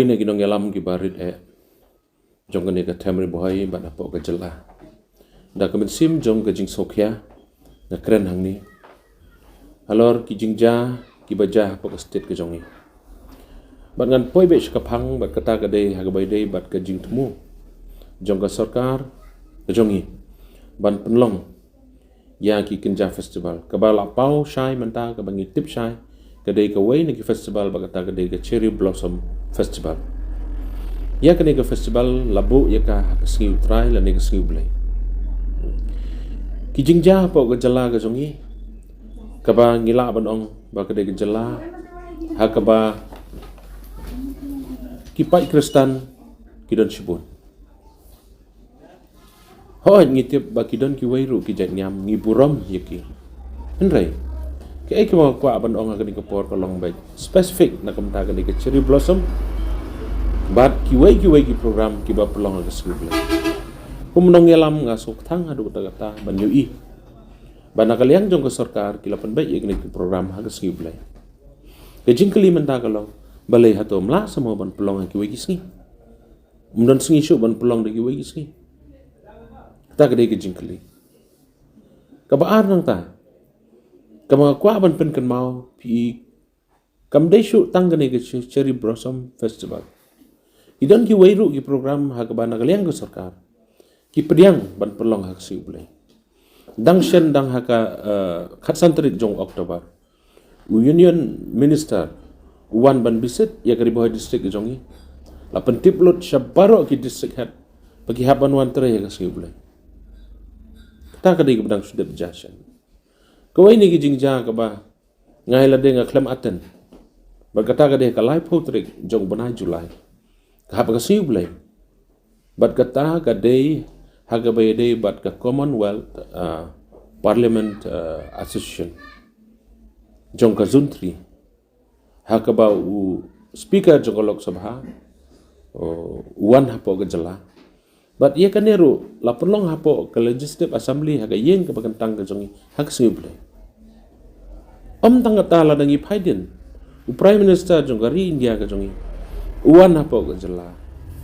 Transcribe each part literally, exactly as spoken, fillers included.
Kine ki nongïalam kiba rit eh jong kane ka Them Ri Bhoi bad hapoh ka jylla. Da ka mynsiem jong ka jingsngewkhia nga kren hangne halor ki jingjia kiba jia hapoh ka state ka jong ngi. Bad ngan poi beit sha ka phang bad kata ka dei ha kaba ïadei bad ka jingthmu jong ka sorkar ka jong ngi ban pynlong ïa ki kynja festival. Kaba la paw shai mynta, kaba ngi tip shai, ka dei kawei na ki festival ba kata ka dei ka Cherry Blossom Festival. Ïa kane ka festival la buh ïa ka ha ka sngi U Trai lane ka sngi U Blei. Ki jingjia hapoh ka jylla ka jong ngi, kaba ngi lah ban ong ba ka dei ka jylla ha kaba ki paid Khristan ki don shibun. Hooid, ngi tip ba ki don kiwei ruh ki jait niam, ngi burom ïa ki. Hynrei kaei kaba nga kwah ban ong ha kane ka por ka long beit specific na ka bynta kane ka Cherry Blossom bad kiwei kiwei ki program kiba pynlong ha ka sngi U Blei. Kum nongïalam nga sngewkthang haduh katta katta ban ïohi ba na ka liang jong ka sorkar ki la pynbeit ïa kine ki program ha ka sngi U Blei. Ka jingkylli mynta ka long, balei hato ym lah sa mo ban pynlong ha kiwei ki sngi? Ym don sngi shuh ban pynlong da kiwei ki sngi? Kata ka dei ka jingkylli. Kaba ar nangta, kaba nga kwah ban pynkynmaw phi, kam dei shuh tang kane ka Cherry Blossom Festival. Ki don kiwei ruh ki program ha kaba na ka liang ka sorkar ki pdiang ban pynlong ha ka sngi U Blei. Dang shen, dang ha ka, eh, khatsan tarik jong October, u Union Minister u wan ban visit ïa ka Ri Bhoi District ka jong ngi. La pyntip lut sha baroh ki district head ba ki hap ban wan trei ha ka sngi U Blei. Kata ka dei kaba dang shu dep jia shen. Kawei na ki jingjia kaba nga ïa lade nga khlem attend, bad kata ka dei ha ka laiphew tarik jong u bnai July, ka hap ha ka sngi U Blei. Bad kata ka dei ha kaba ïadei bad ka Commonwealth, ah, Parliament, ah, Association jong ka Zone Three, ha kaba u Speaker jong ka Lok Sabha, oh, u wan hapoh ka jylla. Bad ïa kane ruh la pynlong hapoh ka Legislative Assembly, ha ka ïing kaba kyntang ka jong ngi, ha ka sngi U Blei. Ym tang kata, lada ngi peit dien, u Prime Minister jong ka ri India ka jong ngi u wan hapoh ka jylla,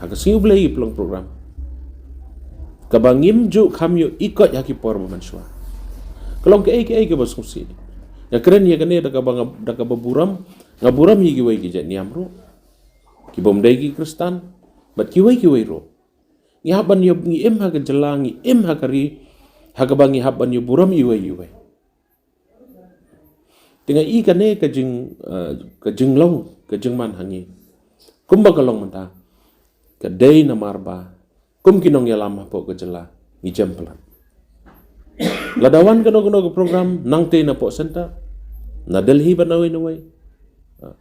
ha ka sngi U Blei ki pynlong program kaba ngim ju kham ïohi koit ha ki por ba mynshuwa. Ka long kaei kaei kaba sngewsih. Nga kren ïa kane da kaba nga, da kaba burom, nga burom ïa kiwei ki jait niam ruh, ki bym dei ki Khristan bad kiwei kiwei ruh. Ngi hap ban ïoh, ngi im ha ka jylla, ngi im ha ka ri, ha kaba ngi hap ban ïoh burom iwei iwei. Te nga i kane ka jing, eh, ka jinglong, ka jingman ha ngi, kumba ka long mynta, ka dei namar ba kum ki nongïalam hapoh ka jylla ngi jem palat. Lada wan kano kano ka program, nangtei napoh center, na Delhi bad nawei nawei, ah,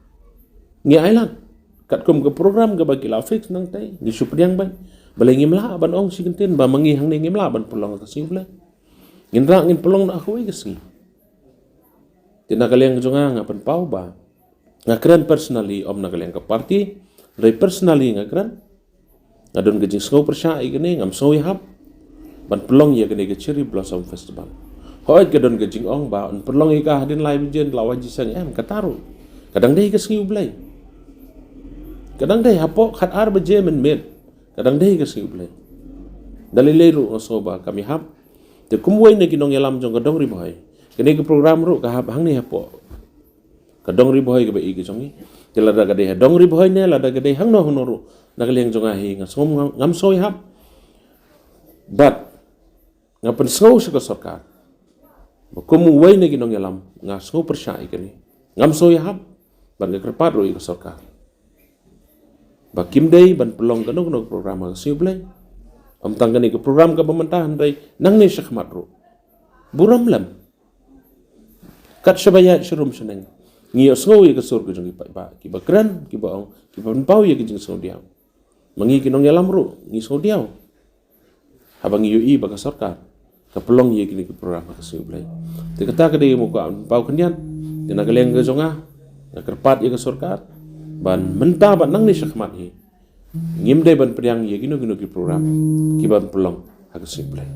ngi ailad. Katkum ka program kaba ki la fix, nangtei ngi shu pdiang beit. Balei ngim lah ban ong shi kyntien ba ma ngi hangne ngim lah ban pynlong ha ka sngi U Blei? Ngin rah ngin pynlong na kawei ka sngi. Te na ka liang jong nga, nga pynpaw ba nga kren personally, ym na ka liang ka party. Hynrei personally nga kren, nga don ka jingsngew pyrshah ïa kane, ngam sngew ïahap ban pynlong ïa kane ka Cherry Blossom Festival. Hooid, ka don ka jingong ba yn pynlong ïa ka hadien lai baje, la wan jingïaseng, em, kata ruh ka dang dei ka sngi U Blei. Ka dang dei hapoh khatar baje mynmiet, ka dang dei ka sngi U Blei. Da lei lei ruh nga sngew ba kam ïahap. Te kum uwei na ki nongïalam jong ka dong Ri Bhoi, kane ka program ruh ka hap hangne hapoh ka dong Ri Bhoi kaba i ka jong ngi. Te lada ka dei ha dong Ri Bhoi ne lada ka dei hangno hangno ruh, na ka liang jong nga hi, nga sngew ngam, ngam sngew ïahap. Bad nga pynsngew sha ka sorkar ba kum uwei na ki nongïalam, nga sngew pyrshah ïa kane, ngam sngew ïahap. Bad nga kyrpad ruh ïa ka sorkar ba kim dei ban pynlong kano kano ka program ha ka sngi U Blei. Ym tang kane ka program kaba mynta, hynrei nangne shakhmat ruh, burom lem. Kat shaba ïaid sharum shaneng, ngi ïohsngew ïa ka sur ka jong ki paidbah kiba kren, kiba ong, kiba pynpaw ïa ka jingsngewdiaw. Ma ngi ki nongïalam ruh ngi sngewdiaw haba ngi ïohi ba ka sorkar ka pynlong ïa kine ki program ha ka sngi U Blei. Te kata ka dei kaba nga kwah ban pynpaw khyndiat. Te na ka liang ka jong nga, nga kyrpad ïa ka sorkar ban mynta bad nangne shakhmat hi, ngim dei ban pdiang ïa kino kino ki program kiban pynlong ha ka sngi U Blei.